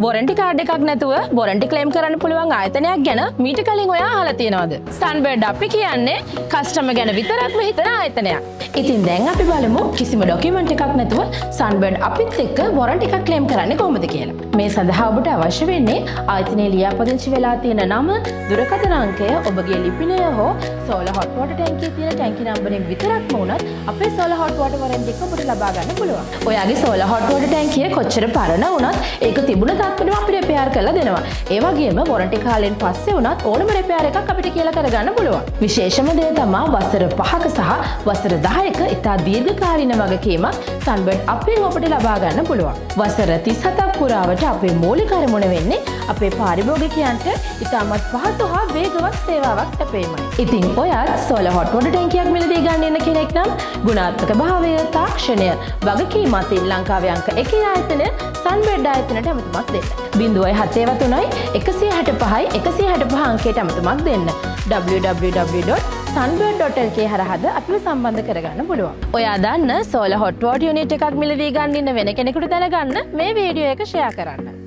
Warranty card එකක් නැතුව warranty claim කරන්න පුළුවන් ආයතනයක් ගැන මීට කලින් ඔයා අහලා තියෙනවද? සන්බර්ඩ් අපි කියන්නේ කස්ටමර් ගැන විතරක්ම හිතන ආයතනයක්. ඉතින් දැන් අපි බලමු කිසිම ඩොකියුමන්ට් එකක් නැතුව සන්බර්ඩ් අපිත් එක්ක වොරන්ටි එකක් ක්ලේම් කරන්නේ කොහොමද කියලා. මේ සඳහා ඔබට අවශ්‍ය වෙන්නේ ආයතනයේ ලියාපදිංචි වෙලා තියෙන නම, දුරකථන අංකය, ඔබගේ ලිපිනය හෝ සෝලර් හොට් වෝටර් ටැංකියේ තියෙන ටැංකි නම්බරෙන් විතරක්ම වුණත් අපේ සෝලර් හොට් වෝටර් වොරන්ටි එක ඔබට ලබා ගන්න පුළුවන්. ඔයාගේ සෝලර් හොට් වෝටර් ටැංකිය කොච්චර පරණ වුණත් ඒක තිබුණ තත්ත්වෙටම අපි රිපෙයාර් කරලා දෙනවා. ඒ වගේම වොරන්ටි කාලෙන් පස්සේ වුණත් ඕනම රිපෙයාර් එකක් අපිට කියලා කරගන්න පුළුවන්. විශේෂම දේ තමා වසර 5ක සහ වසර 10ක ඉතා දීර්ඝකාලීන වගකීමක් සන්බර්ඩ් අපෙන් ඔබට ලබා ගන්න පුළුවන්. වසර 37ක් පුරාවට අපේ මූලික අරමුණ වෙන්නේ අපේ පාරිභෝගිකයන්ට ඉතාමත් පහසු හා වේගවත් සේවාවක් සැපයීමයි. ඉතින් ඔයත් සෝලර් හොට් වෝටර් ටැංකියක් මිලදී ගන්න ඉන්න කෙනෙක් නම් ගුණාත්මක භාවය, තාක්ෂණය, වගකීම අතින් ලංකාවේ අංක 1 ආයතනය සන්බර්ඩ් ආයතනයට ඇමතුමක් දෙන්න. 073 165යි 165 අංකයට ඇමතුමක් දෙන්න. www.sunbird.lk හරහාද අපිව සම්බන්ධ කරගන්න පුළුවන්. ඔයා දන්න සෝලර් හොට් වෝටර් යුනිට් එකක් මිලදී ගන්න ඉන්න වෙන කෙනෙකුට දැනගන්න මේ වීඩියෝ එක ෂෙයා කරන්න.